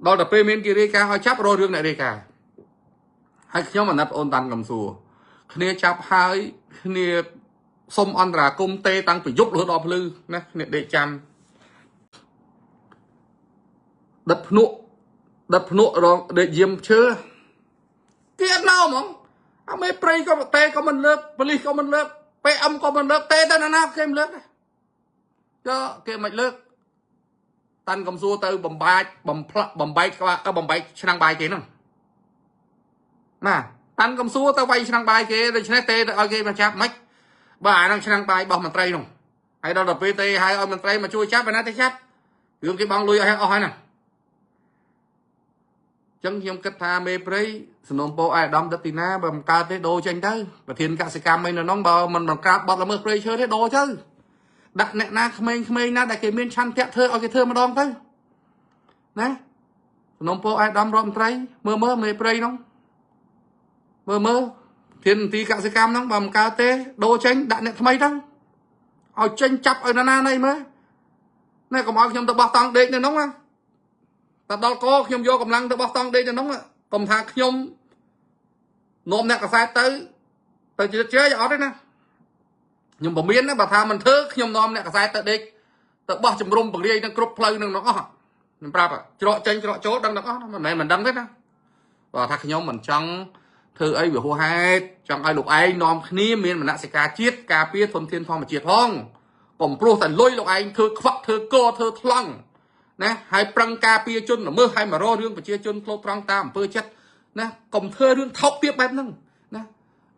ដល់តែពេលមានគេរាយការណ៍ឲ្យចាប់រករឿងអ្នករាយការណ៍ហើយខ្ញុំអាណិតបងអូនតាន់កំសួរគ្នាចាប់ហើយគ្នាសុំអន្តរាគមទេតាំងពីយប់រហូតដល់ភ្លឺណាគ្នាដេកចាំដិតភ្នក់ដិតភ្នក់រងដេកយាមឈើគេអត់ណៅហ្មងអាមេព្រៃក៏ទេក៏មិនលើកប៉ូលីសក៏មិនលើក PM ក៏មិនលើកទេទៅណាណាគេមិនលើកចុះគេមិនលើកតាន់កំសួរទៅបំបាចបំផ្លាក់បំបែកក្បាលបំបែកឆ្នាំងបាយគេហ្នឹងណាតាន់កំសួរទៅវាយឆ្នាំងបាយគេដូច្នេះទេទៅឲ្យគេមកចាប់មិនបើអាហ្នឹងឆ្នាំងបាយរបស់មន្ត្រីនោះហើយដល់ទៅពេលទេហើយឲ្យមន្ត្រីមកជួយចាប់ឯណាទេចាប់រឿងគេបងលុយឲ្យអស់ហើយណាចឹងខ្ញុំគិតថាមេព្រៃសំណុំពោអាយដាមដឹកទីណាបើមិនកើតទេដូរចេញទៅប្រធានកសិកម្មអីនៅនោះបើមិនបង្ក្រាបបទល្មើសព្រៃឈើទេដូរទៅដាក់អ្នកណាក្មេងៗណាដែលគេមានឆន្ទៈធ្វើឲ្យគេធ្វើម្ដងទៅណាសំណុំពោអាយដាមរដ្ឋមន្ត្រីមើលមើលមេព្រៃនោះមើលមើលធានមន្ទីរកសិកម្មហ្នឹងបើមិនកើតទេដូរចេញដាក់អ្នកថ្មីទៅឲ្យចេញចាប់ឲ្យណាណាណីមើលណែកុំឲ្យខ្ញុំទៅបោះតង់ដេកនៅនោះណាតែដល់កខ្ញុំយកកម្លាំងទៅបោះតង់ដេកនៅនោះកុំថាខ្ញុំនាំអ្នកកសែតទៅទៅជឿជឿអត់ទេណាខ្ញុំពមៀនណាបើថាមិនធ្វើខ្ញុំនាំអ្នកកសែតទៅដេកទៅបោះជំរុំពង្រាយនឹងគ្រប់ផ្លូវនឹងទាំងអស់ខ្ញុំប្រាប់ច្រកចេញច្រកចូលដឹងទាំងអស់មិនមែនមិនដឹងទេណាបើថាខ្ញុំមិនចង់ធ្វើអីវាហួសហេតុចង់ឲ្យលោកឯងនាំគ្នាមានមនសិការជាតិការពារធនធានធម្មជាតិផងកុំព្រោះតែលុយលោកឯងធ្វើខ្វាក់ធ្វើកធ្វើថ្លង់ណាហើយប្រឹងការពារជនល្មើសហើយមករករឿងប្រជាជនធ្លុតត្រង់តាមអំពើចិត្តណាកុំធ្វើរឿងថោកទាបបែបហ្នឹងណា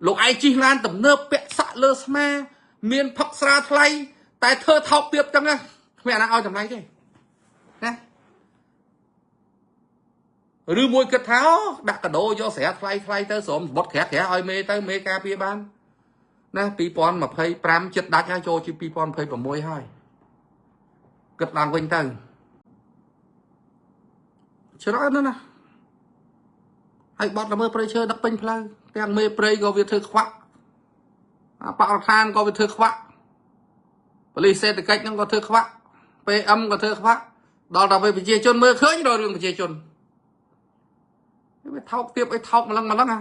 លោកឯងជិះឡានទំនើបពាក់សាក់លើស្មាមានផឹកស្រាថ្លៃតែធ្វើថោកទាបចឹងណាគ្មានអាណាឲ្យតម្លៃទេណាឬមួយគិតថាដាក់កដោយកស្រាថ្លៃថ្លៃទៅស្រោមសបុតក្រាស់ក្រាស់ឲ្យមេទៅមេការពារបានណា2025ចិត្តដាច់ហើយចូលជា2026ហើយគិតឡើងវិញទៅច្រើនណាស់ណាហើយបត់ល្មើសព្រៃឈើដឹកពេញផ្លូវទាំងមេព្រៃក៏វាធ្វើខ្វាក់បរិស្ថានក៏វាធ្វើខ្វាក់ប៉ូលីសសេដ្ឋកិច្ចហ្នឹងក៏ធ្វើខ្វាក់ PM ក៏ធ្វើខ្វាក់ដល់តែប្រជាជនមើលឃើញដល់រឿងប្រជាជនវាថោកទាបអីថោកម្លឹងម្លឹងណា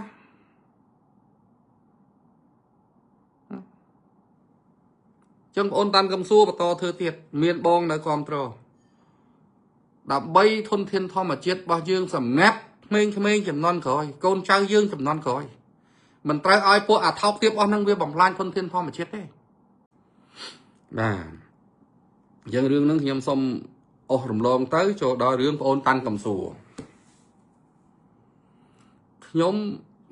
ចឹងបងអូនតាមកំសួរបន្តធ្វើទៀតមានបងនៅគ្រប់គ្រងដើម្បីធនធានធម្មជាតិរបស់យើងសម្រាប់ក្មេងៗចំនួនក្រោយកូនចៅយើងចំនួនក្រោយមិនត្រូវឲ្យពួកអាថោកទាបអស់នឹងវាបំផ្លាញធនធានធម្មជាតិទេបាទអញ្ចឹងរឿងហ្នឹងខ្ញុំសូមអស់រំលងទៅចូលដល់រឿងបងអូនតាន់កំសួរខ្ញុំ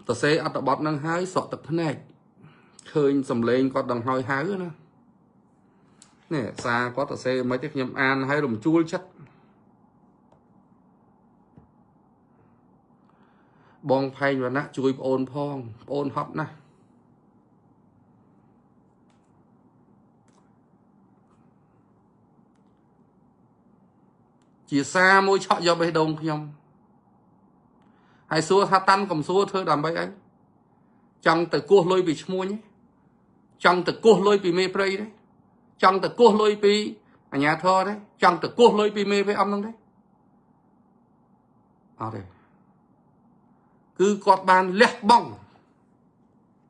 សរសេរអត្ថបទហ្នឹងហើយសក់ទឹកភ្នែកឃើញសំឡេងគាត់ដង្ហើយហៅណានេះសារគាត់សរសេរមិនទេខ្ញុំអានហើយរំជួលចិត្តបងផែងវណ្ណៈជួយប្អូនផងប្អូនហត់ណាស់ជាសារមួយឆក់យកបេះដូងខ្ញុំហើយសួរថាតាន់កំសួរធ្វើដើម្បីអីចង់ទៅគោះលុយពីឈ្មួញចង់ទៅគោះលុយពីមេព្រៃទេចង់ទៅគោះលុយពីអាញាធរទេចង់ទៅគោះលុយពីមេព្រៃអំហ្នឹងទេអត់ទេគឺគាត់បានលះបង់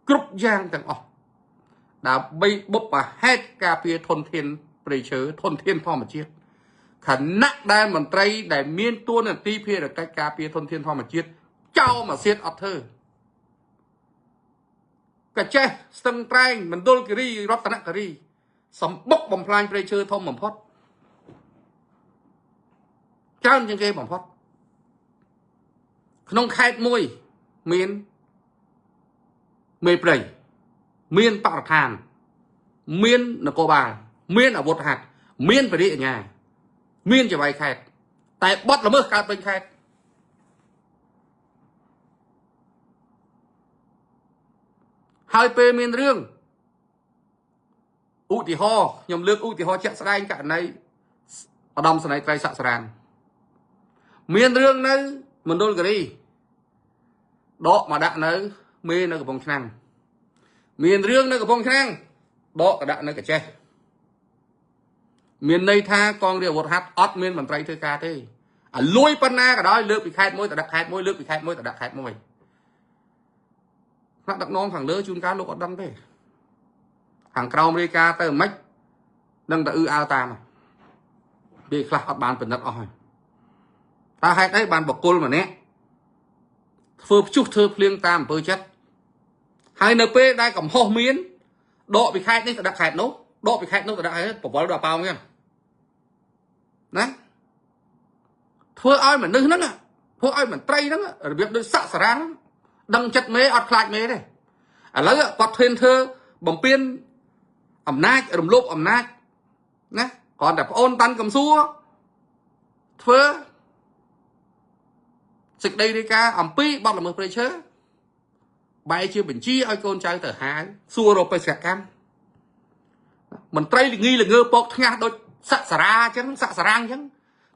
គ្រប់យ៉ាងទាំងអស់ដើម្បីបុព្វហេតុការពារធនធានព្រៃឈើធនធានធម្មជាតិខណៈដែលមន្ត្រីដែលមានតួនាទីភារកិច្ចការពារធនធានធម្មជាតិចោលមកសៀតអត់ធ្វើកចេះស្ទឹងត្រែងមណ្ឌលគិរីរតនគិរីសម្បុកបំផ្លាញព្រៃឈើធំបំផុតច្រើនជាងគេបំផុតក្នុងខេត្តមួយមានមេព្រៃមានបរិស្ថានមាននគរបាលមានអាវុធហត្ថមានបរិញ្ញាមានចៅហ្វាយខេត្តតែបត់ល្មើសកើតពេញខេត្តហើយពេលមានរឿងឧទាហរណ៍ខ្ញុំលើកឧទាហរណ៍ជាក់ស្ដែងករណីឧត្តមសេនីយ៍ត្រីស័ក្តិសរានមានរឿងនៅមណ្ឌលគិរីដកមកដាក់នៅមេនៅកំពង់ឆ្នាំងមានរឿងនៅកំពង់ឆ្នាំងដកកដាក់នៅកចេះមានន័យថាកងរាជអាវុធហត្ថអត់មានមន្ត្រីធ្វើការទេ អាលួយប៉ុណ្ណាក៏ដោយលើកពីខេត្តមួយទៅដាក់ខេត្តមួយលើកពីខេត្តមួយទៅដាក់ខេត្តមួយថ្នាក់ដឹកនាំខាងលើជួនកាលលោកអត់ដឹងទេខាងក្រោមរាយការណ៍ទៅមិនដឹងតែអឺអើតាមវាខ្លះអត់បានពិនិត្យអស់ហើយតើហេតុអីបានបកគលម្នាក់ធ្វើព្យុះធ្វើភ្លៀងតាមអំពើចិត្តហើយនៅពេលដែលកំហុសមានដកពីខេត្តនេះទៅដាក់ខេត្តនោះដកពីខេត្តនោះទៅដាក់ខេត្តប្រវល់ដល់ប៉ោងចឹងណាធ្វើឲ្យមនុស្សហ្នឹងធ្វើឲ្យមន្ត្រីហ្នឹងរបៀបដូចសាក់សារ៉ាំងដឹងចិត្តមេអត់ខ្លាចមេទេឥឡូវគាត់ធ្វើបំពេញអំណាចរំលោភអំណាចណាគ្រាន់តែប្អូនតាន់កំសួរធ្វើសេចក្តីរាយការណ៍អំពីបទល្មើសព្រៃឈើបែរជាបញ្ជាឲ្យកូនចៅទៅហៅសួររកបេសកកម្មមន្ត្រីល្ងីល្ងើពកថ្ងាសដូចសាក់សារ៉ាអញ្ចឹងសាក់សារ៉ាំងអញ្ចឹង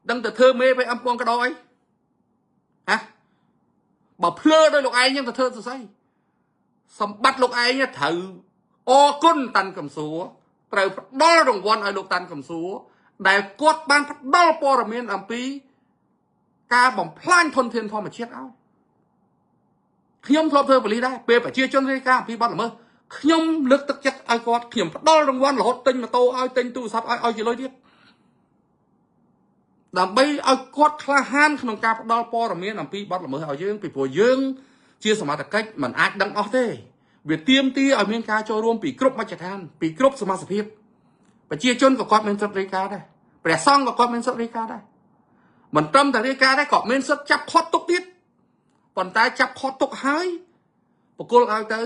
ដឹងតែធ្វើមេไปអំពងកដោអីហ៎បើភ្លើដោយលោកឯងអញ្ចឹងទៅធ្វើសរសៃសម្បត្តិលោកឯងត្រូវអរគុណតាន់កំសួរត្រូវផ្ដល់រង្វាន់ឲ្យលោកតាន់កំសួរដែលគាត់បានផ្ដល់ព័ត៌មានអំពីការបំផ្លាញធនធានធម្មជាតិឲ្យខ្ញុំធ្លាប់ធ្វើប៉ូលីសដែរពេលប្រជាជនរាយការណ៍អំពីបទល្មើសខ្ញុំលើកទឹកចិត្តឲ្យគាត់ខ្ញុំផ្ដល់រង្វាន់រហូតទិញម៉ូតូឲ្យទិញទូរស័ព្ទឲ្យជាលុយទៀតដើម្បីឲ្យគាត់ក្លាហានក្នុងការផ្ដល់ព័ត៌មានអំពីបទល្មើសឲ្យយើងពីព្រោះយើងជាសមត្ថកិច្ចមិនអាចដឹងអស់ទេវាទាមទារឲ្យមានការចូលរួមពីគ្រប់មជ្ឈដ្ឋានពីគ្រប់សមាជិកប្រជាជនក៏គាត់មានសិទ្ធិរាយការណ៍ដែរព្រះសង្ឃក៏គាត់មានសិទ្ធិរាយការណ៍ដែរមិនត្រឹមតែរាយការណ៍ដែរក៏មានសិទ្ធិចាប់ឃាត់ទុកទៀតប៉ុន្តែចាប់ឃាត់ទុកហើយបកគលឲ្យទៅ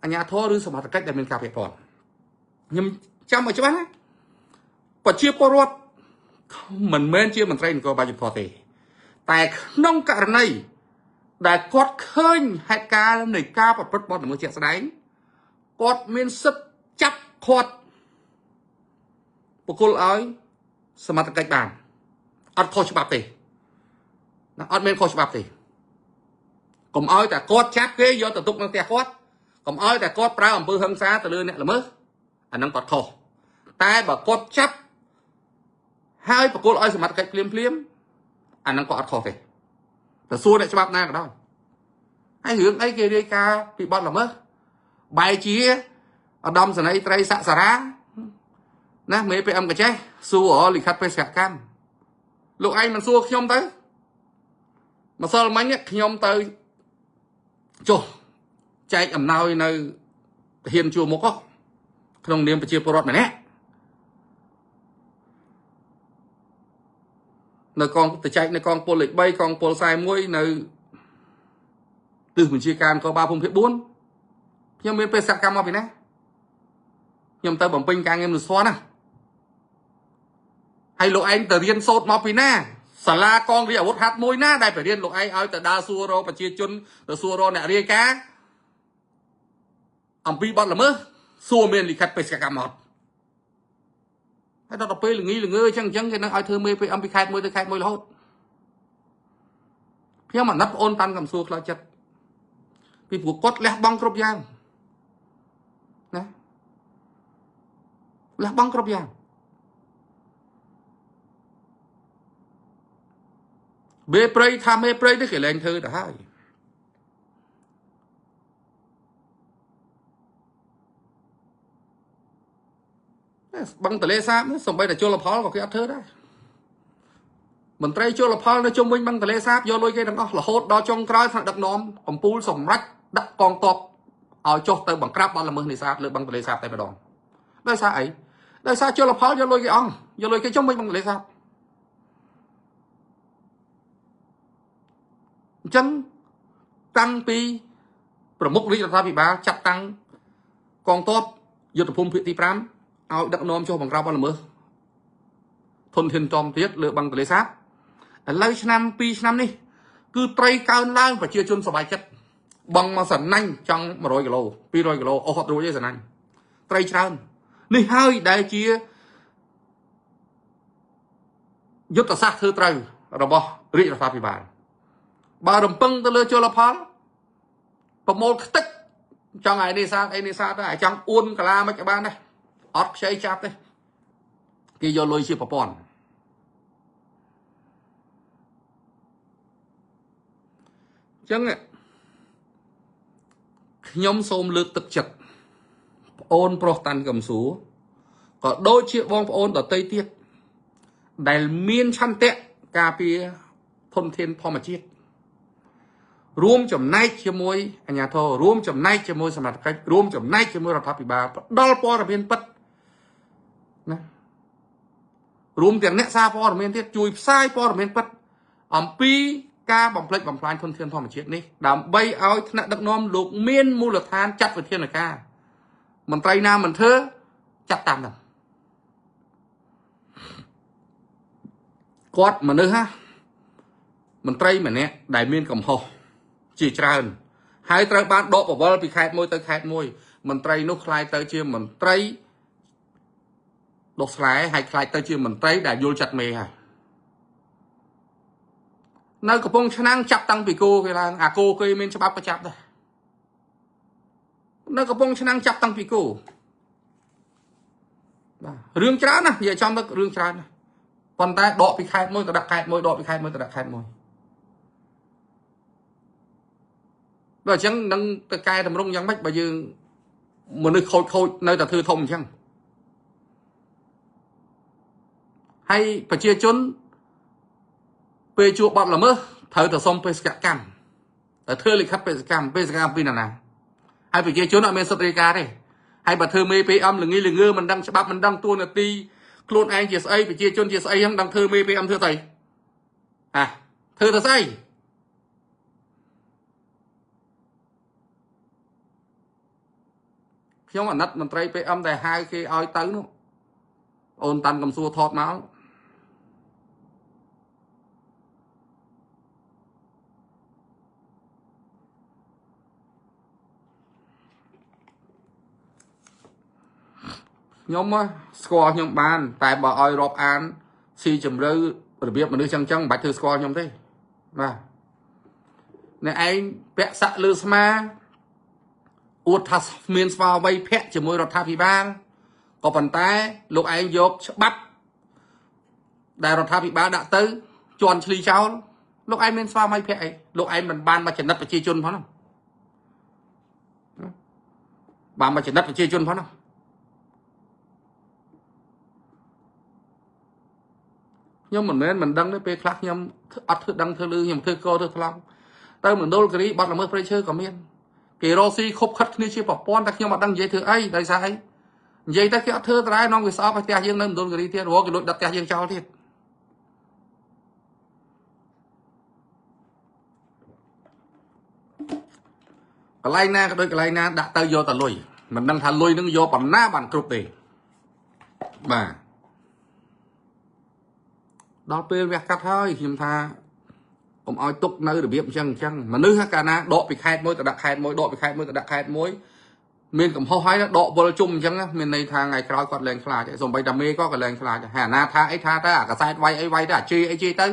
អាជ្ញាធរឬសមត្ថកិច្ចដែលមានការពាក់ព័ន្ធខ្ញុំចាំឲ្យច្បាស់ណាប្រជាពលរដ្ឋមិនមែនជាមន្ត្រីនគរបាលយុត្តិធម៌ទេតែក្នុងករណីដែលគាត់ឃើញហេតុការណ៍នៃការប្រព្រឹត្តបទល្មើសជាក់ស្ដែងគាត់មានសិទ្ធិចាប់ឃាត់បកគលឲ្យសមត្ថកិច្ចបានអត់ខុសច្បាប់ទេណាអត់មានខុសច្បាប់ទេកុំឲ្យតែគាត់ចាប់គេយកទៅទុកនៅផ្ទះគាត់កុំឲ្យតែគាត់ប្រើអំពើហិង្សាទៅលើអ្នកល្មើសអានឹងគាត់ខុសតែបើគាត់ចាប់ហើយបកគលឲ្យសមត្ថកិច្ចភ្លាមភ្លាមអានឹងក៏អត់ខុសទេតែសួរអ្នកច្បាប់ណាក៏ដោយហើយរឿងអីគេរាយការណ៍ពីបទល្មើសបែរជាឧត្តមសេនីយ៍ត្រីស័ក្តិសារ៉ាណាមេ PM កចេះសួរលិខិតបេសកកម្មលោកឯងមិនសួរខ្ញុំទៅម្សិលមិញខ្ញុំទៅចុះចែកអំណោយនៅទាហានជួរមុខក្នុងនាមប្រជាពលរដ្ឋម្នាក់នៅកងទៅចែកនៅកងពលលេខ3កងពល41នៅទិសបញ្ជាការនគរបាលភូមិភាគ4ខ្ញុំមានបេសកកម្មមកពីណាខ្ញុំទៅបំពេញការងារមនុស្សធម៌ណាហើយលោកឯងទៅរៀនសូត្រមកពីណាសាលាកងរាជអាវុធហត្ថមួយណាដែលទៅរៀនលោកឯងឲ្យទៅដើរសួររកប្រជាជនទៅសួររកអ្នករាយការណ៍អំពីបទល្មើសសួរមានលិខិតបេសកកម្មអត់ហើយដល់ទៅពេលល្ងីល្ងើអញ្ចឹងគេនឹងឲ្យធ្វើមេ PM ពីខេត្តមួយទៅខេត្តមួយរហូតខ្ញុំអាណិតប្អូនតាន់កំសួរខ្លោចចិត្តពីព្រោះគាត់លះបង់គ្រប់យ៉ាងណាលះបង់គ្រប់យ៉ាងមេព្រៃថាមេព្រៃនេះគេលែងធ្វើទៅហើយបឹងទលេសាបនេះសំបីតែជលផលក៏គេអត់ធ្វើដែរមន្ត្រីជលផលនៅជុំវិញបឹងទលេសាបយកលុយគេទាំងអស់រហូតដល់ចុងក្រោយថ្នាក់ដឹកនាំកំពូលសម្រេចដាក់កងទ័ពឲ្យចុះទៅបង្ក្រាបបទល្មើសនេសាទលើបឹងទលេសាបតែម្ដងដោយសារអីដោយសារជលផលយកលុយគេអង្គយកលុយគេជុំវិញបឹងទលេសាបអញ្ចឹងតាំងពីប្រមុខរាជរដ្ឋាភិបាលចាត់តាំងកងទ័ពយុទ្ធភូមិភាគទី5ឲ្យដឹកនាំចុះបង្ក្រាបបទល្មើសធនធានចំទៀតលើបឹងទលេសាបឥឡូវឆ្នាំ2ឆ្នាំនេះគឺត្រីកើនឡើងប្រជាជនសប្បាយចិត្តបងមកសណាញ់ចង់100គីឡូ200គីឡូអស់អត់រួចទេសណាញ់ត្រីច្រើននេះហើយដែលជាយុទ្ធសាស្ត្រធ្វើត្រូវរបស់រាជរដ្ឋាភិបាលបើរំពឹងទៅលើជលផលប្រមូលខ្ទេចចង់ឲ្យនេសាទអីនេសាទទៅឲ្យចង់អួនកាឡាមិនក៏បានដែរអត់ខ្ចីចាប់ទេគេយកលុយជាប្រព័ន្ធ ចឹងខ្ញុំសូមលើកទឹកចិត្តប្អូនប្រុសតាន់កំសួរក៏ដូចជាបងប្អូនដទៃទៀតដែលមានឆន្ទៈការពារធនធានធម្មជាតិរួមចំណែកជាមួយអាជ្ញាធររួមចំណែកជាមួយសមត្ថកិច្ចរួមចំណែកជាមួយរដ្ឋាភិបាលផ្ដល់ព័ត៌មានពិតណារួមទាំងអ្នកសារព័ត៌មានទៀតជួយផ្សាយព័ត៌មានពិតអំពីការបំផ្លិចបំផ្លាញធនធានធម្មជាតិនេះដើម្បីឲ្យថ្នាក់ដឹកនាំលោកមានមូលដ្ឋានចាត់វិធានការមន្ត្រីណាមិនធ្វើចាត់តាមហ្នឹងគាត់មនុស្សហ่ะមន្ត្រីម្នាក់ដែលមានកំហុសជាច្រើនហើយត្រូវបានដកបវលពីខេត្តមួយទៅខេត្តមួយមន្ត្រីនោះក្លាយទៅជាមន្ត្រីដុសស្លែហើយក្លាយទៅជាមន្ត្រីដែលយល់ចិត្តមេហើយនៅកំពង់ឆ្នាំងចាប់តាំងពីគោគេឡើងអាគោគេមានច្បាប់ក៏ចាប់ដែរនៅកំពង់ឆ្នាំងចាប់តាំងពីគោបាទរឿងច្រើនណាស់និយាយចំទៅរឿងច្រើនណាស់ប៉ុន្តែដកពីខេត្តមួយទៅដាក់ខេត្តមួយដកពីខេត្តមួយទៅដាក់ខេត្តមួយដល់អញ្ចឹងនឹងទៅកែតម្រង់យ៉ាងម៉េចបើយើងមនុស្សខូចនៅតែធ្វើធំអញ្ចឹងហើយប្រជាជនពេលជួបបទល្មើសត្រូវតែសុំបេសកកម្មតែធ្វើលិខិតបេសកកម្មពីណាណាហើយប្រជាជនអត់មានសិទ្ធិរាយការណ៍ទេហើយបើធ្វើមេ PM ល្ងីល្ងើមិនដឹងច្បាប់មិនដឹងតួនាទីខ្លួនឯងជាស្អីប្រជាជនជាស្អីហ្នឹងដឹងធ្វើមេ PM ធ្វើស្អីអាធ្វើទៅស្អីខ្ញុំអាណិតមន្ត្រី PM ដែលហៅគេឲ្យទៅនោះអូនតាន់កំសួរថតមកខ្ញុំស្គាល់ខ្ញុំបានតែបើឲ្យរាប់អានស៊ីជម្រៅរបៀបមនុស្សចឹងចឹងមិនបាច់ធ្វើស្គាល់ខ្ញុំទេបាទអ្នកឯងពាក់សាក់លើស្មាអួតថាមានស្វាវ័យភៈជាមួយរដ្ឋាភិបាលក៏ប៉ុន្តែលោកឯងយកច្បាប់ដែលរដ្ឋាភិបាលដាក់ទៅជន់ឈ្លីចោលលោកឯងមានស្វាមីភៈអីលោកឯងមិនបានមកចំណិតប្រជាជនផងហ្នឹងបានមកចំណិតប្រជាជនផងហ្នឹងខ្ញុំមិនមែនមិនដឹងទេពេលខ្លះខ្ញុំអត់ធ្វើដឹងធ្វើលឺខ្ញុំធ្វើកធ្វើថ្លង់ទៅមណ្ឌលគិរីបាត់ល្មើសព្រៃឈើក៏មានគេរកស៊ីខុបខិតគ្នាជាប្រព័ន្ធតែខ្ញុំអត់ដឹងនិយាយធ្វើអីដោយសារអីនិយាយទៅគេអត់ធ្វើត្រែនងវាស្អប់ឲ្យផ្ទះយើងនៅមណ្ឌលគិរីទៀតរកគេលួចដឹកផ្ទះយើងចោលទៀតកន្លែងណាក៏ដូចកន្លែងណាដាក់ទៅយកតែលុយមិនដឹងថាលុយនឹងយកប៉ុណ្ណាបានគ្រប់ទេបាទដល់ពេលវះកាត់ហើយខ្ញុំថាកុំឲ្យទុកនៅរបៀបអញ្ចឹងមនុស្សកាលណាដកពីខេត្តមួយទៅដាក់ខេត្តមួយដកពីខេត្តមួយទៅដាក់ខេត្តមួយមានកំហុសហើយដកវល់ជុំអញ្ចឹងមានន័យថាថ្ងៃក្រោយគាត់លែងខ្លាចសូម្បីតែមេក៏លែងខ្លាចហើយអាណាថាអីថាទៅអាកសែតវាយអីវាយទៅអាជេអីជេទៅ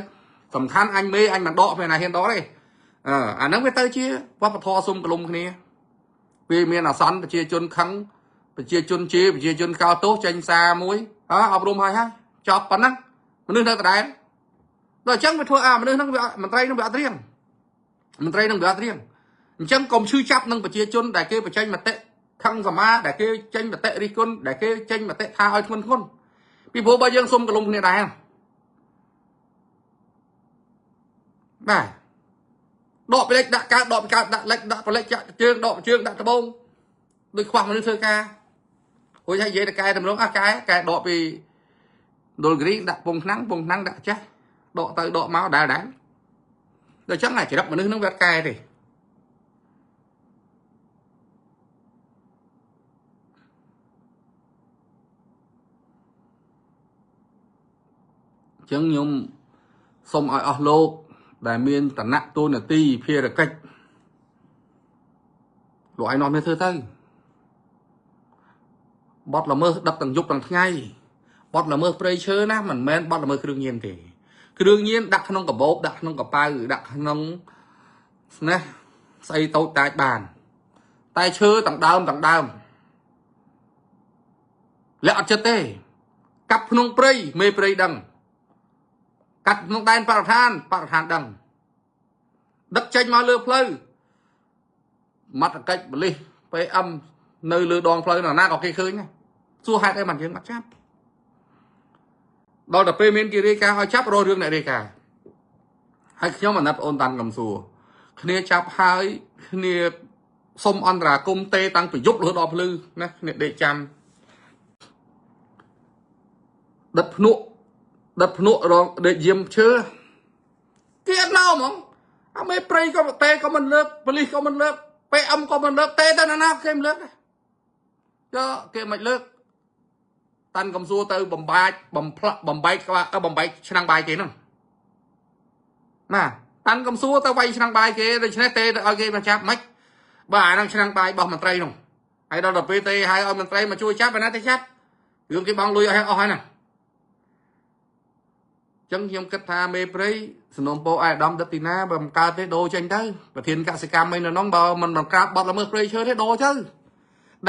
សំខាន់អញមេអញមិនដកពេលណាហ៊ានដកទេអាហ្នឹងវាទៅជាវប្បធម៌សុំកលុំគ្នាពេលមានអាសន្នប្រជាជនខឹងប្រជាជនជេរប្រជាជនកោទោសចេញសារមួយអប់រំហើយហើយចប់ប៉ុណ្ណឹងមនុស្សនៅដដែលដល់អញ្ចឹងវាធ្វើអាមនុស្សហ្នឹងវាមន្ត្រីហ្នឹងវាអត់រៀងមន្ត្រីហ្នឹងវាអត់រៀងអញ្ចឹងកុំឈឺចាប់នឹងប្រជាជនដែលគេបញ្ចេញមតិខឹងសមាដែលគេចេញមតិរិះគន់ដែលគេចេញមតិថាឲ្យធ្ងន់ធ្ងរពីព្រោះបើយើងសុំកលុំគ្នាដែរបាទដកពីលេខដាក់កើតដកពីកើតដាក់លេខដាក់ប្រលេខចាក់ជើងដកជើងដាក់ត្បូងដូចខ្វះមនុស្សធ្វើការរួចហើយនិយាយទៅកែតម្រង់អះកែដកពីដុលគ្រីដាក់ពងឆ្នាំងពងឆ្នាំងដាក់ចេះដកទៅដកមកដែរដល់អញ្ចឹងអាចរិតមនុស្សនឹងវាអត់កែទេអញ្ចឹងខ្ញុំសូមឲ្យអស់លោកដែលមានឋានៈតួនាទីភារកិច្ចលោកឯងនាំគ្នាធ្វើទៅបទល្មើសដឹកទាំងយប់ទាំងថ្ងៃបទល្មើសព្រៃឈើណាមិនមែនបទល្មើសគ្រឿងញៀនទេគ្រឿងញៀនដាក់ក្នុងកាបូបដាក់ក្នុងកប៉ៅដាក់ក្នុងស្នេះស្អីតូចតាចបានតែឈើទាំងដើមលាក់អត់ចិត្តទេកាប់ក្នុងព្រៃមេព្រៃដឹងកាត់ក្នុងដែនបរិស្ថានបរិស្ថានដឹង ដឹកចេញមកលើផ្លូវមត្តកិច្ចបលិស PM នៅលើដងផ្លូវណាក៏គេឃើញដែរសួរហេតុអីបានយើងអត់ចាប់ដល់តែពេលមានគេរាយការណ៍ឲ្យចាប់រករឿងអ្នករាយការណ៍ហើយខ្ញុំអាណិតអូនតាន់កំសួរគ្នាចាប់ហើយគ្នាសុំអន្តរាគមទេតាំងពីយប់រហូតដល់ភ្លឺណាគ្នាដេកចាំដិតភ្នក់ដិតភ្នក់រងដេកយាមឈើគេអត់ណៅហ្មងអាមេព្រៃក៏ទេក៏មិនលើកប៉ូលីសក៏មិនលើក PM ក៏មិនលើកទេទៅណាណាគេមិនលើកចុះគេមិនលើកតាន់កំសួរទៅបំបាច់បំផ្លាក់បំបែកក្បាលបំបែកឆ្នាំងបាយគេហ្នឹងណាតាន់កំសួរទៅវាយឆ្នាំងបាយគេដូច្នេះទេឲ្យគេមកចាប់មិនបើអាហ្នឹងឆ្នាំងបាយរបស់មន្ត្រីនោះហើយដល់ទៅពេលទេឲ្យមន្ត្រីមកជួយចាប់អាណាទៅចាប់រឿងគេបងលុយឲ្យអស់ហើយណាចឹងខ្ញុំគិតថាមេព្រៃសំណុំពោអាយដាមដឹកទីណាបើមិនកើតទេដូរចេញទៅប្រធានកសិកម្មអីនៅនោះបើមិនបង្ក្រាបបទល្មើសព្រៃឈើទេដូរទៅ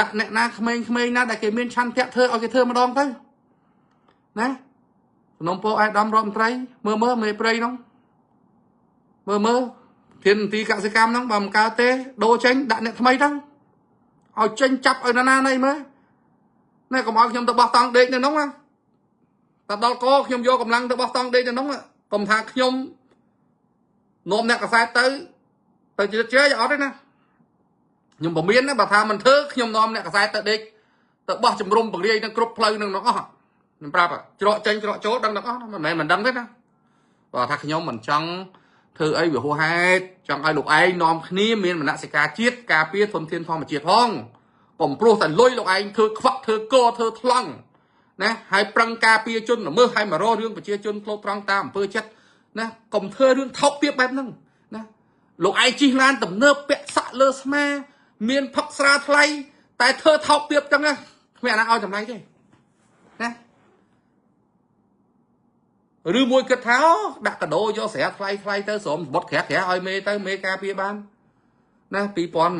ដាក់អ្នកណាក្មេងៗណាដែលគេមានឆន្ទៈធ្វើឲ្យគេធ្វើម្ដងទៅណាសំណុំពោអាយដាមរដ្ឋមន្ត្រីមើលមើលមេព្រៃនោះមើលមើលធានទីកសិកម្មហ្នឹងបើមិនកើតទេដូរចេញដាក់អ្នកថ្មីទៅឲ្យចេញចាប់ឲ្យណាណាណីមើលណែកុំឲ្យខ្ញុំទៅបោះតង់ដេកនៅនោះណាតែដល់កខ្ញុំយកកម្លាំងទៅបោះតង់ដេកនៅនោះកុំថាខ្ញុំនាំអ្នកកសែតទៅទៅជឿជឿអត់ទេណាខ្ញុំពមៀនណាបើថាមិនធ្វើខ្ញុំនាំអ្នកកសែតទៅដេកទៅបោះជំរុំពង្រាយនឹងគ្រប់ផ្លូវនឹងទាំងអស់ខ្ញុំប្រាប់ច្រកចេញច្រកចូលដឹងទាំងអស់មិនមែនមិនដឹងទេណាបើថាខ្ញុំមិនចង់ធ្វើអីវាហួសហេតុចង់ឲ្យលោកឯងនាំគ្នាមានមនសិការជាតិការពារធនធានធម្មជាតិផងកុំព្រោះតែលុយលោកឯងធ្វើខ្វាក់ធ្វើកធ្វើថ្លង់ណាហើយប្រឹងការពារជនល្មើសហើយមករករឿងប្រជាជនធ្លុកត្រង់តាមអំពើចិត្តណាកុំធ្វើរឿងថោកទាបបែបហ្នឹងណាលោកឯងជិះឡានទំនើបពាក់សាក់លើស្មាមានផឹកស្រាថ្លៃតែធ្វើថោកទាបចឹងណាគ្មានអាណាឲ្យតម្លៃទេណាឬមួយគិតថាដាក់កដោយកស្រាថ្លៃថ្លៃទៅស្រមបុតក្រាស់ក្រាស់ឲ្យមេទៅមេការពារបានណា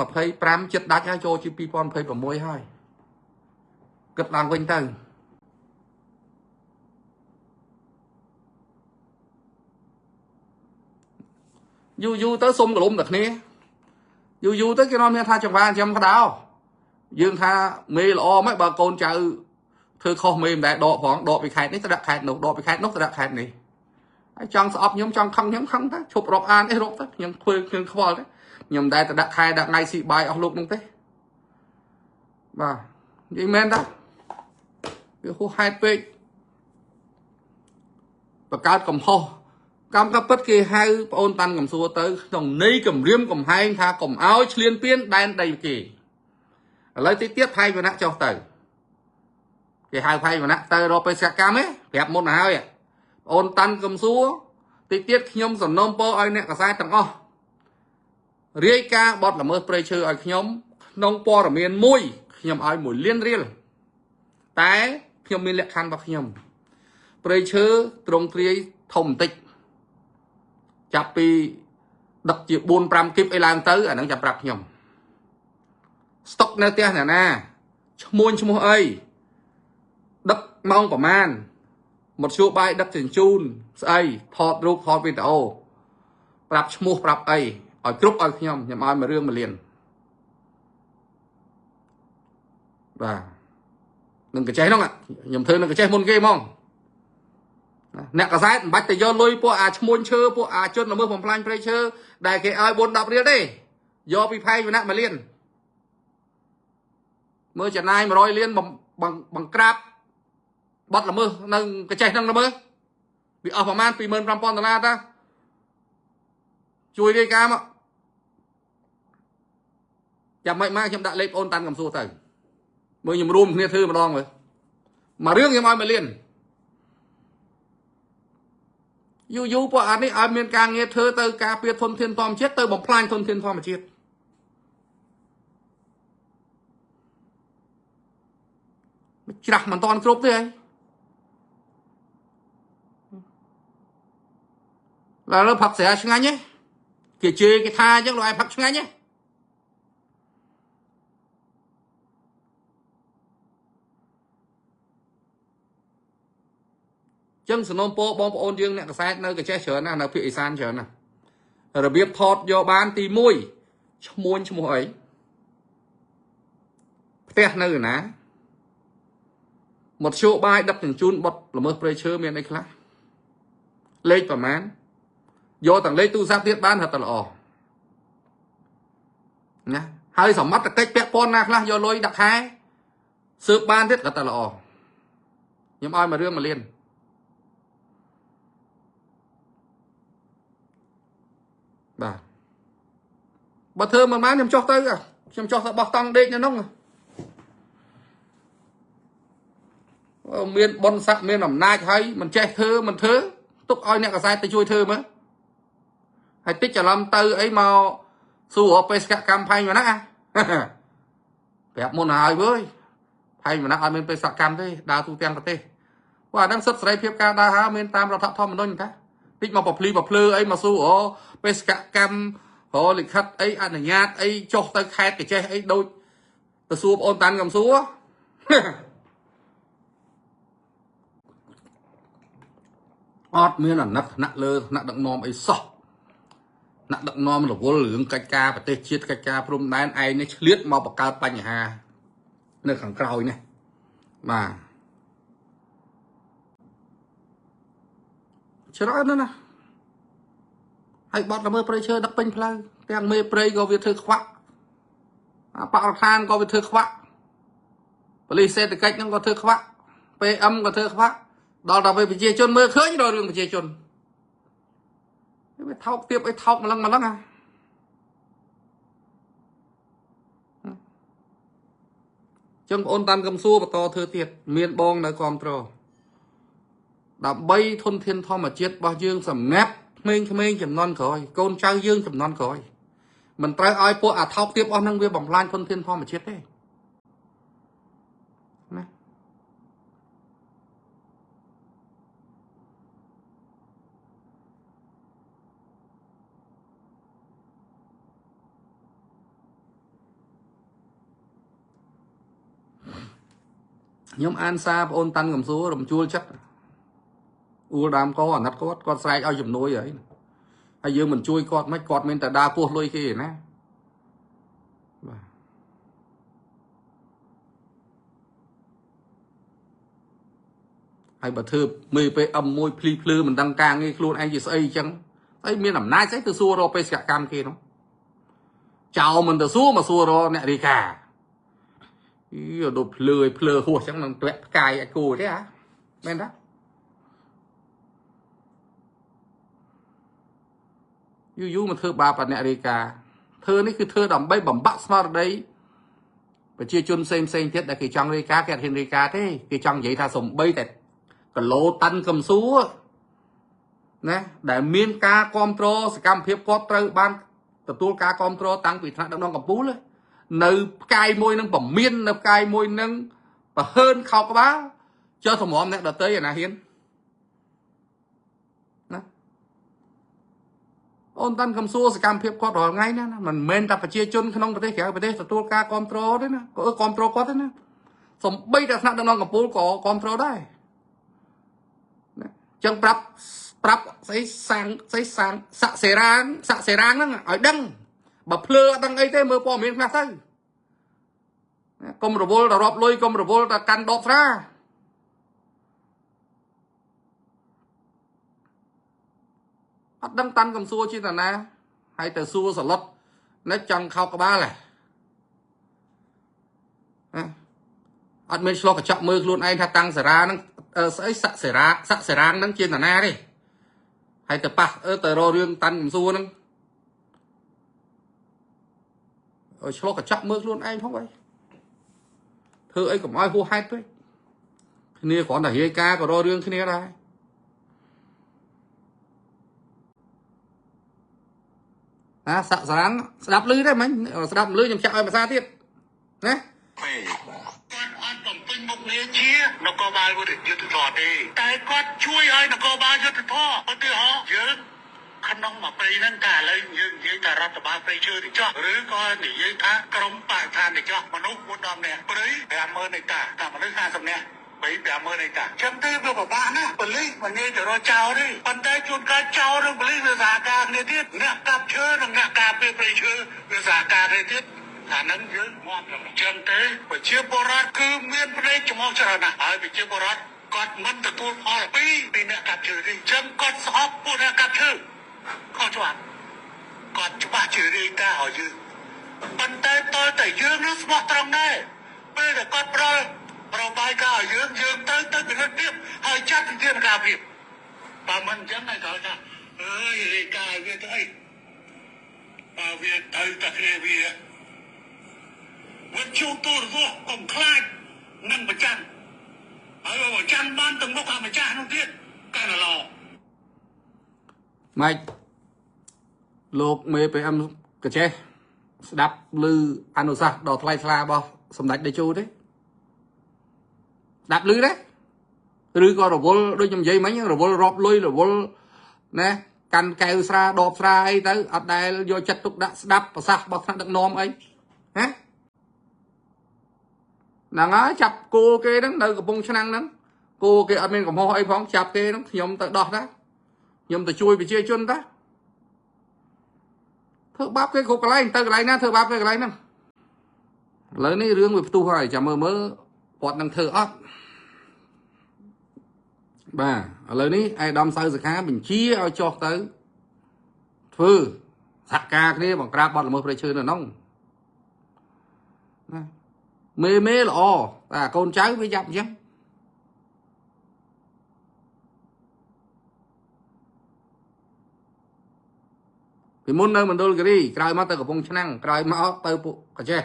2025ចិត្តដាច់ហើយចូលជា2026ហើយគិតឡើងវិញទៅយូរយូរទៅសុំកលុំតែគ្នាយូរយូរទៅគេនាំគ្នាថាចង្វាចាំក្តៅយើងថាមេល្អមិនបើកូនចៅធ្វើខុសមេមិនដែលដកផងដកពីខេត្តនេះទៅដាក់ខេត្តនោះដកពីខេត្តនោះទៅដាក់ខេត្តនេះហើយចង់ស្អប់ខ្ញុំចង់ខឹងខ្ញុំខឹងទៅឈប់រាប់អានអីរាប់ទៅខ្ញុំធ្វើខ្ញុំខ្វល់ទេខ្ញុំមិនដែលទៅដាក់ខែដាក់ថ្ងៃស៊ីបាយអស់លោកនោះទេបាទនិយាយមែនតាវាហួសហេតុពេកបង្កើតកំហុសកម្មកពិតគេហៅប្អូនតាន់កំសួរទៅក្នុងន័យគម្រាមកំហែងថាកុំឲ្យឈ្លានពានដែនដីគេឥឡូវតិចទៀតផៃវណ្ណៈចុះទៅគេហៅផៃវណ្ណៈទៅរកបេសកកម្មឯងប្រាប់មុនទៅហើយប្អូនតាន់កំសួរតិចទៀតខ្ញុំសំណូមពរឲ្យអ្នកកសែតទាំងអស់រាយការណ៍បទល្មើសព្រៃឈើឲ្យខ្ញុំក្នុងព័ត៌មានមួយខ្ញុំឲ្យ1លានរៀលតែខ្ញុំមានលក្ខខណ្ឌរបស់ខ្ញុំព្រៃឈើត្រង់ទ្រាយធំបន្តិចចាប់ពីដឹកជា4 5គីបអីឡើងទៅអាហ្នឹងចាំប្រាប់ខ្ញុំស្តុកនៅផ្ទះអ្នកណាឈ្មួញឈ្មោះអីដឹកម៉ោងប្រមាណមកជួបាយដឹកជញ្ជូនស្អីថតរូបថតវីដេអូប្រាប់ឈ្មោះប្រាប់អីឲ្យគ្រប់ឲ្យខ្ញុំខ្ញុំឲ្យមួយរឿងមួយលានបាទនឹងកញ្ចេះហ្នឹងខ្ញុំធ្វើនឹងកញ្ចេះមុនគេហ្មងអ្នកកសែតមិនបាច់ទៅយកលុយពួកអាឈ្មួញឈើពួកអាជនល្មើសបំផ្លាញព្រៃឈើដែលគេឲ្យ4 10រៀលទេយកពីផែងវណ្ណៈ1លានមើលចំណាយ100លានបង្ក្រាបបត់ល្មើសនៅកញ្ចេះហ្នឹងល្មើសវាអស់ប្រមាណ25000ដុល្លារតាជួយរាយការណ៍មកចាំមិនមកខ្ញុំដាក់លេខអូនតាន់កំសួរទៅមើលខ្ញុំរួមគ្នាធ្វើម្ដងមើលមួយរឿងខ្ញុំឲ្យ1លានយូរយូរពួកអានេះឲ្យមានការងារធ្វើទៅការពារធនធានធម្មជាតិទៅបំផ្លាញធនធានធម្មជាតិច្រាស់មិនតាន់គ្រប់ទេហើយឡើយផឹកស្រាឆ្ងាញ់ហ៎គេជេរគេថាអញ្ចឹងលោកឯងផឹកឆ្ងាញ់ហ៎ចឹងសំណូមពរបងប្អូនយើងអ្នកកសែតនៅកញ្ចេះច្រើនណាស់នៅភាគឦសានច្រើនណាស់ របៀបថតយកបានទី1ឈ្មោះអីផ្ទះនៅណាមធ្យោបាយដឹកជញ្ជូនបទល្មើសព្រៃឈើមានអីខ្លះលេខប្រមាណយកទាំងលេខទូរស័ព្ទទៀតបានរត់តែល្អណាហើយសមត្ថកិច្ចពាក់ព័ន្ធណាខ្លះយកលុយដាក់ខែស៊ើបបានទៀតក៏តែល្អខ្ញុំឲ្យមួយរឿងមួយលានបាទបើធ្វើមិនបានខ្ញុំចុះទៅខ្ញុំចុះទៅបោះតង់ដេកនៅនោះមានបុណ្យស័ក្តិមានអំណាចហើយមិនចេះធ្វើមិនធ្វើទុកឲ្យអ្នកកសែតទៅជួយធ្វើមើលហើយតិចច្រឡំទៅអីមកសួរបេសកកម្មផែងវណ្ណៈប្រាប់មុនហើយវើយផែងវណ្ណៈអត់មានបេសកកម្មទេដើរទូទាំងប្រទេសព្រោះអាហ្នឹងសិទ្ធិសេរីភាពការដើរហើរមានតាមរដ្ឋធម្មនុញ្ញតាតិចមកប្រភ្លីប្រភ្លឺអីមកសួរបេសកកម្មរលិខិតអីអនុញ្ញាតអីចុះទៅខេត្តកចេះអីដូចទៅសួរបងអូនតាន់កំសួរអត់មានអាណិតថ្នាក់លើថ្នាក់ដឹកនាំអីសោះថ្នាក់ដឹកនាំរវល់រឿងកិច្ចការប្រទេសជាតិកិច្ចការព្រំដែនឯងនេះឆ្លៀតមកបង្កើតបញ្ហានៅខាងក្រោយនេះបាទច្រើនណាស់ណាហើយបត់ល្មើសព្រៃឈើដឹកពេញផ្លូវទាំងមេព្រៃក៏វាធ្វើខ្វាក់បរិស្ថានក៏វាធ្វើខ្វាក់ប៉ូលីសសេដ្ឋកិច្ចហ្នឹងក៏ធ្វើខ្វាក់ PM ក៏ធ្វើខ្វាក់ដល់តែពេលប្រជាជនមើលឃើញដល់រឿងប្រជាជនវាថោកទៀបអីថោកម្លឹងម្លឹងហ่ะចឹងបងអូនតាន់កំសួរបន្តធ្វើទៀតមានបងនៅគ្រប់គ្រងដើម្បីធនធានធម្មជាតិរបស់យើងសម្រាប់ក្មេងៗចំនួនក្រោយកូនចៅយើងចំនួនក្រោយមិនត្រូវឲ្យពួកអាថោកទៀបអស់នឹងវាបំផ្លាញធនធានធម្មជាតិទេណាខ្ញុំអានសារបងអូនតាន់កំសួររំជួលចិត្តអួលដើមកអាណិតគាត់គាត់ស្រែកឲ្យជំនួយហើយហើយយើងមិនជួយគាត់មិនគាត់មានតែដើរពោះលុយគេណាបាទហើយបើធ្វើមេ PM មួយភ្លីភ្លឺមិនដឹងការងារខ្លួនឯងជាស្អីអញ្ចឹងស្អីមានអំណាចស្អីទៅសួររកបេសកកម្មគេនោះចោលមិនទៅសួរមកសួររកអ្នករាយការណ៍អីដូចភ្លឺឲ្យភ្លឺហួសអញ្ចឹងនឹងធ្លាក់ផ្កាយឲ្យគូទេហ่ะមែនទេយូរយូរមកធ្វើបាបអ្នករាយការណ៍ធ្វើនេះគឺធ្វើដើម្បីបំបាក់ស្មារតីប្រជាជនផ្សេងផ្សេងទៀតដែលគេចង់រាយការណ៍គេអត់ហ៊ានរាយការណ៍ទេគេចង់និយាយថាសំបីតែគីឡូតាន់កំសួរណាដែលមានការគ្រប់គ្រងសកម្មភាពគាត់ត្រូវបានទទួលការគ្រប់គ្រងតាំងពីថ្នាក់ដឹកនាំកម្ពុជានៅផ្កាយមួយនឹងពមៀននៅផ្កាយមួយនឹងប្រហើនខោក្បាលចុះសម្រំអ្នកដតីអាណាហ៊ានណាអូនតាន់កំសួរសកម្មភាពគាត់រាល់ថ្ងៃណាមិនមែនតែប្រជាជនក្នុងប្រទេសក្រៅប្រទេសទទួលការគ្រប់គ្រងទេណាក៏គ្រប់គ្រងគាត់ទេណាសំបីតែថ្នាក់ដឹកនាំកម្ពុជាក៏គ្រប់គ្រងដែរណាចឹងប្រាប់ស្អីសាងស្អីសាងស័កសេរាងស័កសេរាងហ្នឹងឲ្យដឹងបើភ្លើអត់ដឹងអីទេមើលព័ត៌មានខ្លះទៅកុំរវល់តែរាប់លុយកុំរវល់តែកាន់ដបស្រាអត់ដឹងតាន់កំសួរជាតាណាហើយទៅសួរសឡុតនេះចង់ខោកក្បាលហ៎អត់មានឆ្លោះកញ្ចក់មើលខ្លួនឯងថាតាំងសារ៉ាហ្នឹងស្អីស័កសេរាស័កសេរាងហ្នឹងជាតាណាទេហើយទៅប៉ះទៅរករឿងតាន់កំសួរហ្នឹងឲ្យឆ្លោះកញ្ចក់មើលខ្លួនឯងផងអីធ្វើអីកុំឲ្យហួសហេតុពេកគ្នាគ្រាន់តែរាយការណ៍ក៏រករឿងគ្នាដែរណាសាក់សារាំងស្ដាប់ឮទេមិញស្ដាប់ឮខ្ញុំចាក់ឲ្យភាសាទៀតណាគាត់អត់បំពេញមុខងារជានគរបាលយុទ្ធធម៌ទេតែគាត់ជួយឲ្យនគរបាលយុទ្ធធម៌ឧទាហរណ៍យើងក្នុងមួយព្រៃហ្នឹងតែឥឡូវយើងនិយាយថារដ្ឋបាលព្រៃឈើទៅចោះឬក៏និយាយថាក្រមបរិស្ថានទៅចោះមនុស្ស4 10នាក់ព្រៃ50000ហិកតាតែមនុស្ស50នាក់ 3 50000ហិកតាចឹងទេវាពិបាកណាស់ប៉ូលីសមិនងាយទៅរកចោលទេប៉ុន្តែជួនកាលចោលនឹងប៉ូលីសវាសហការគ្នាទៀតអ្នកកាប់ឈើនិងអ្នកការពារព្រៃឈើវាសហការគ្នាទៀតអានឹងយើងងាប់ចឹងទេប្រជាពលរដ្ឋគឺមានភ្នែកចំហច្រើនណាស់ហើយប្រជាពលរដ្ឋគាត់មិនទទួលផលពីអ្នកកាប់ឈើទេចឹងគាត់ស្អប់ពួកអ្នកកាប់ឈើខុសច្បាប់គាត់ច្បាស់ជារាយការណ៍ឲ្យយើងប៉ុន្តែតើតែយើងនឹងស្មោះត្រង់ដែរពេលដែលគាត់ផ្ដល់របាយការណ៍ឲ្យយើងយើងទៅពិនិត្យទៀតហើយចាត់វិធានការភាពបើមិនអញ្ចឹងឲ្យគាត់ថាអើយរាយការណ៍ឲ្យវាទៅអីបើវាទៅតែគ្នាវាវិទ្យុទូរទស្សន៍កុំខ្លាចនឹងប្រច័នហើយបើប្រច័នបានទាំងមុខអាម្ចាស់នោះទៀតកាន់តែល្អ ម៉េចលោកមេ PM កចេះស្ដាប់ឮអនុសាសន៍ដ៏ថ្លៃថ្លារបស់សម្ដេចតេជោទេស្ដាប់ឮទេឬក៏រវល់ដូចខ្ញុំនិយាយមិញរវល់រាប់លុយរវល់ណាកាន់កែវស្រាដបស្រាអីទៅអត់ដែលយកចិត្តទុកដាក់ស្ដាប់ប្រសាសន៍របស់ថ្នាក់ដឹកនាំអីណាហ្នឹងហើយចាប់គោគេហ្នឹងនៅកំពង់ឆ្នាំងហ្នឹងគោគេអត់មានកំហុសអីផងចាប់គេហ្នឹងខ្ញុំទៅដោះតាខ្ញុំទៅជួយប្រជាជនតាធ្វើបាបគេគ្រប់កន្លែងទៅកន្លែងណាធ្វើបាបគេកន្លែងហ្នឹងឥឡូវនេះរឿងវាផ្ទុះហើយចាំមើលមើលគាត់នឹងធ្វើអត់បាទឥឡូវនេះឯកឧត្តមសៅសុខាបញ្ជាឲ្យចុះទៅធ្វើសហការគ្នាបង្ក្រាបបទល្មើសព្រៃឈើនៅក្នុងណាមេល្អតែកូនចៅវាយ៉ាប់អញ្ចឹងពីមុននៅមណ្ឌលគិរីក្រោយមកទៅកំពង់ឆ្នាំងក្រោយមកទៅពួកកចេះ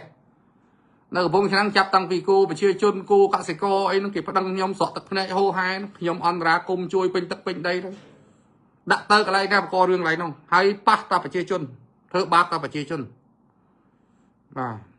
នៅកំពង់ឆ្នាំងចាប់តាំងពីគោប្រជាជនគោកសិករអីហ្នឹងគេប្តឹងខ្ញុំស្រក់ទឹកភ្នែកហូរហែខ្ញុំអន្តរាគមជួយពេញទឹកពេញដីទៅដាក់ទៅកន្លែងណាបករឿងកន្លែងហ្នឹងហើយប៉ះតាប្រជាជនធ្វើបាបតាប្រជាជនបាទ។